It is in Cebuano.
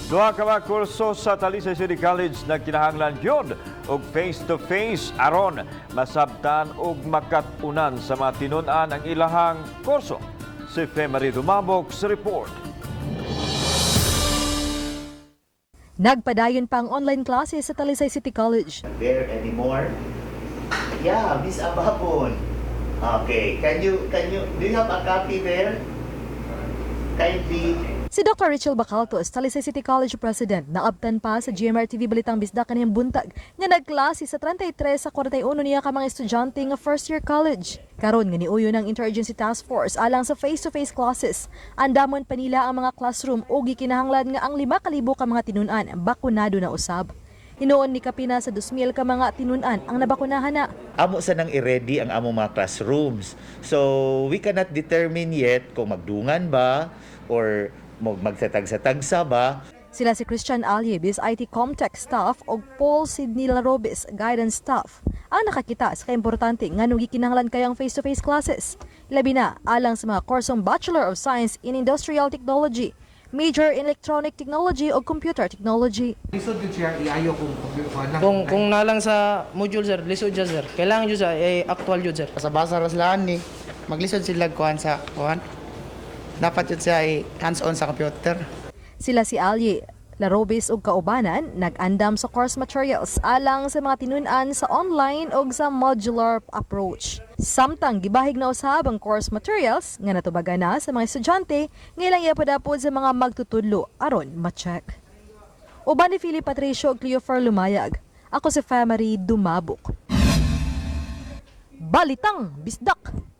Duha ka mga kurso sa Talisay City College nagkinahanglan gyud og face-to-face aron masabtan og makat-unan sa mga tinun-an ang ilahang kurso. Si Femary Dumabok sa report. Nagpadayon pa ang online classes sa Talisay City College. There anymore? Yeah, Miss Ababon. Okay, can you do you have a copy there? Kindly. Si Dr. Rachel Bacaltos, Talisay City College President, naabtan pa sa GMR TV Balitang Bisdak kaniyang buntag nga nagklase sa 33 sa 41 niya ka mga estudyante nga first year college. Karon nga niuyon ang Interagency Task Force alang sa face-to-face classes. Andamon pa nila ang mga classroom ug gikinahanglan nga ang 5,000 ka mga tinun-an bakunado na usab. Hinuon ni kapina sa 2,000 ka mga tinun-an ang nabakunahan na. Amo sa nang i-ready ang among mga classrooms. So, we cannot determine yet kung magdungan ba or magtatagsa-tagsa ba. Sila si Christian Alie, IT Comtech staff, ug Paul Sidney Larobis, guidance staff, ang nakakita sa kaimportante nganong gikinahanglan kayang face-to-face classes. Labi na alang sa mga kursong Bachelor of Science in Industrial Technology, Major in Electronic Technology o Computer Technology. Lisod yun siya iayo kung kuan lang. Kung nalang sa module, sir, lisod siya, sir. Kailangan jud sa eh, actual jud, sir. Sa basa ra sila ni maglisod sila kuan sa kuan. Dapat yun siya ay hands-on sa computer. Sila si Alie, Larobis ug kaubanan nag-andam sa course materials alang sa mga tinun-an sa online ug sa modular approach. Samtang gibahig na usab ang course materials nga natubagan na sa mga estudyante nga ilang ipadapod sa mga magtutudlo aron ma-check. Uban ni Philip Patricio ug Cleofer Lumayag. Ako si Famary Dumabok. Balitang Bisdak!